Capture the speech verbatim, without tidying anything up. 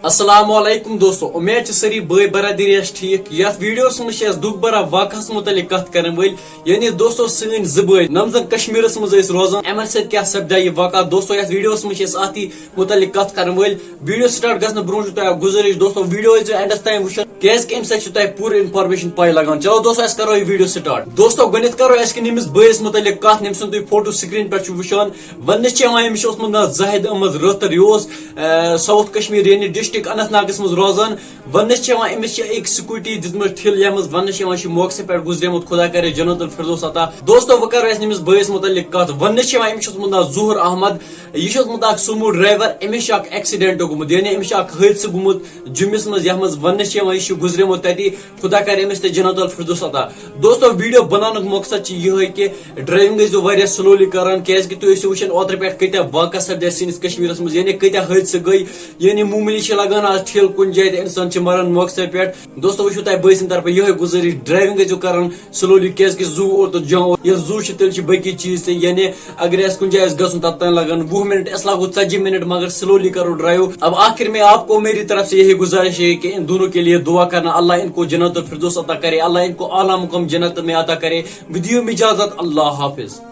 السلام علیکم دوستو، امید چھِ سٲری بٲے برادری آسہِ ٹھیٖک۔ یتھ ویڈیوس منٛز چھِ أسۍ دُکھ بھرا واقعس متعلق کتھ کرن وٲلۍ، یعنی دوستو سٲنۍ زٕ بٲے، نم زن کشمیرس منٛز ٲسۍ روزان، یِمن سۭتۍ کیٛاہ سپدیو یہِ واقعہ۔ دوستو یتھ ویڈیوس منٛز چھِ أسۍ اتھ متعلق کتھ کرن وٲلۍ۔ ویڈیو سٹارٹ گژھنہٕ برونٛہہ چھُ تۄہہِ اکھ گُزٲرِش دوستو، ویڈیو ٲسۍزیو اینڈس تام وٕچھان، کیازِ کہِ امہِ سۭتۍ چھِ تۄہہِ پوٗرٕ انفارمیشن پاے لگان۔ چلو دوستو، أسۍ کرو یہِ ویڈیو سٹارٹ۔ دوستو گۄڈنیتھ کرو أسۍ کِنۍ أمِس بٲیِس متعلق کتھ، ییٚمہِ سُنٛد تُہۍ فوٹو سکرین پٮ۪ٹھ چھِو وٕچھان۔ وننہٕ چھِ یِوان أمِس چھُ اوسمُت ناو زاہد احمد رٲتھر، یہِ اوس، آ، ساوتھ کشمیر یعنی ڈسٹرکٹ اننت ناگس منٛز روزان۔ وننہٕ چھِ یِوان أمِس چھِ أکۍ سکوٗٹی دِژمٕژ ٹھِل یَتھ منٛز، وننہٕ چھِ یِوان یہِ چھُ موقعہٕ سٕے پٮ۪ٹھ گُزریومُت، خدا کرے جنت الفردوس عطا۔ دوستو وۄنۍ کرو أسۍ أمِس بٲیِس متعلق کتھ۔ وننہٕ چھِ یِوان أمِس چھُ اوسمُت ناو ظہور احمد، یہِ چھُ اوسمُت اکھ سومو ڈرایور، أمِس چھُ اکھ ایکسیڈنٹ گوٚمُت، یعنی أمِس چھُ اکھ حٲدثہٕ گوٚمُت جُمِس منٛز، یَتھ منٛز وننہٕ چھِ یِوان یہِ چھُ گُزریومُت تَتی، خدا کرِ أمِس تہِ جنت الفردوس عطا۔ دوستو ویڈیو بناونُک مقصد چھُ یِہوٚے کہِ ڈرایونگ ٲسۍزیو واریاہ سلولی کران، کیازِ کہِ تُہۍ ٲسِو وٕچھان اوترٕ پٮ۪ٹھ کۭتیاہ واقعہ سپدے سٲنِس کشمیرس منٛز، یعنی کۭتیاہ حٲدثہٕ گٔے، یعنی معموٗلی چھِ لگان آز ٹھیل کُنہِ جایہِ تہٕ انسان چھِ مران موقعہٕ پٮ۪ٹھ۔ دوستو وٕچھِو تۄہہِ بٲے سٕنٛدِ طرفہٕ یِہوٚے گُزٲرِش، ڈرایونگ ٲسۍزیو کران سلولی، کیازِ کہِ زُو اور تو جان اور، ییٚلہِ زُو چھُ تیٚلہِ چھِ باقی چیٖز تہِ، یعنی اگر اَسہِ کُنہِ جایہِ آسہِ گژھُن تَتھ تام لگان وُہ منٹ، اَسہِ لاگو ژتجی منٹ، مگر slowly کرو ڈرایو۔ اب آخر میں آپ کو میری طرف سے یہی گزارش ہے کہ ان دونوں کے لیے دعا کرنا، اللہ ان کو جنت الفردوس عطا کرے، اللہ ان کو اعلیٰ مقام جنت میں عطا کرے۔ ودیو میں اجازت، اللہ حافظ۔